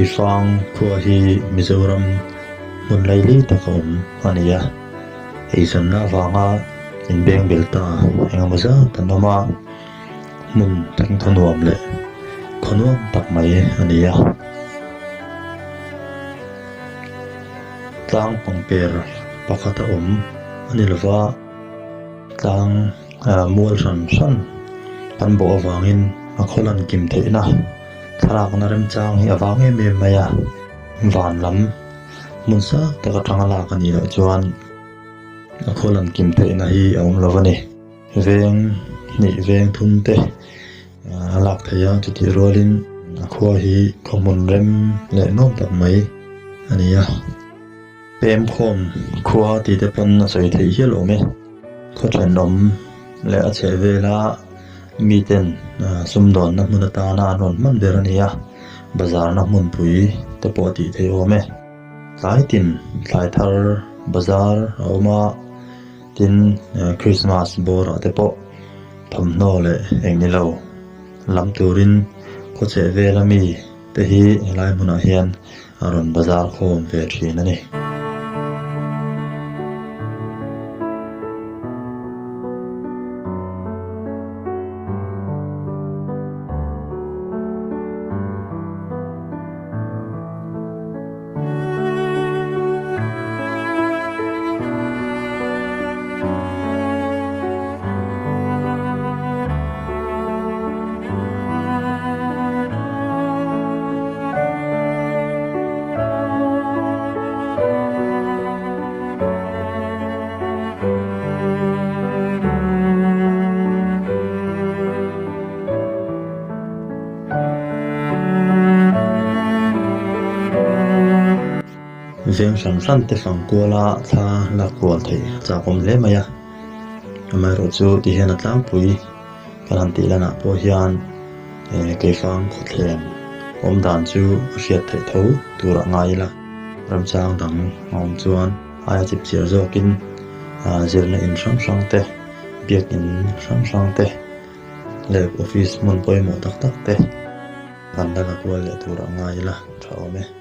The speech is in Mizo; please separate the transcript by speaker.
Speaker 1: Keifang khua hi Mizoram hmun laili taka awm a ni a, eizawnna avanga inbeng bel ta engemaw zat an awm a, hmun thingthaw nuam leh khaw nuam tak mai a ni a. Tlang pangper pakhat a awm a ni lova, tlang mual hran hran an bawh avangin a khaw lan kim theihna thlalakna remchang hi a vang em em mai a, van lam hmun sang tak atanga lak a nih loh chuan a khaw lan kim theihna hi a awm lo a ni. Veng hnih veng thum te a lak theih a, chutih rualin a khua hi khaw hmun rem leh nuam tak mai a ni a. Pem khawm khua tih te pawn a sawi theih hial awm e. Khaw thenawm leh a chheh vela miten sumdawnna hmun atana an rawn hman ber a ni a, bazarna hmunpui te pawh a tih theih awm e. Tlai tin thlai thar bazar a awm a, tin Krismas bawrah te pawh thawmhnaw leh eng ni lo lam turin khaw chheh vela mi te hi helai hmunah hian a rawn bazar khawm ve thin a ni. Veng hran hran te fang kuala thla lak kual theih a chakawm hle mai a, amaherawhchu ti hian a tlangpui. Kan han tih lanah pawh hian Keifang khawthleng awm dan chu a hriat theih tho turah ngai ila, ramchang dang a awm chuan aia chip chiar zawkin zirna in hrang hrang te, biakin hrang hrang te leh office hmun pawimawh tak tak te kan la la kual leh turah ngai ila tha awm e.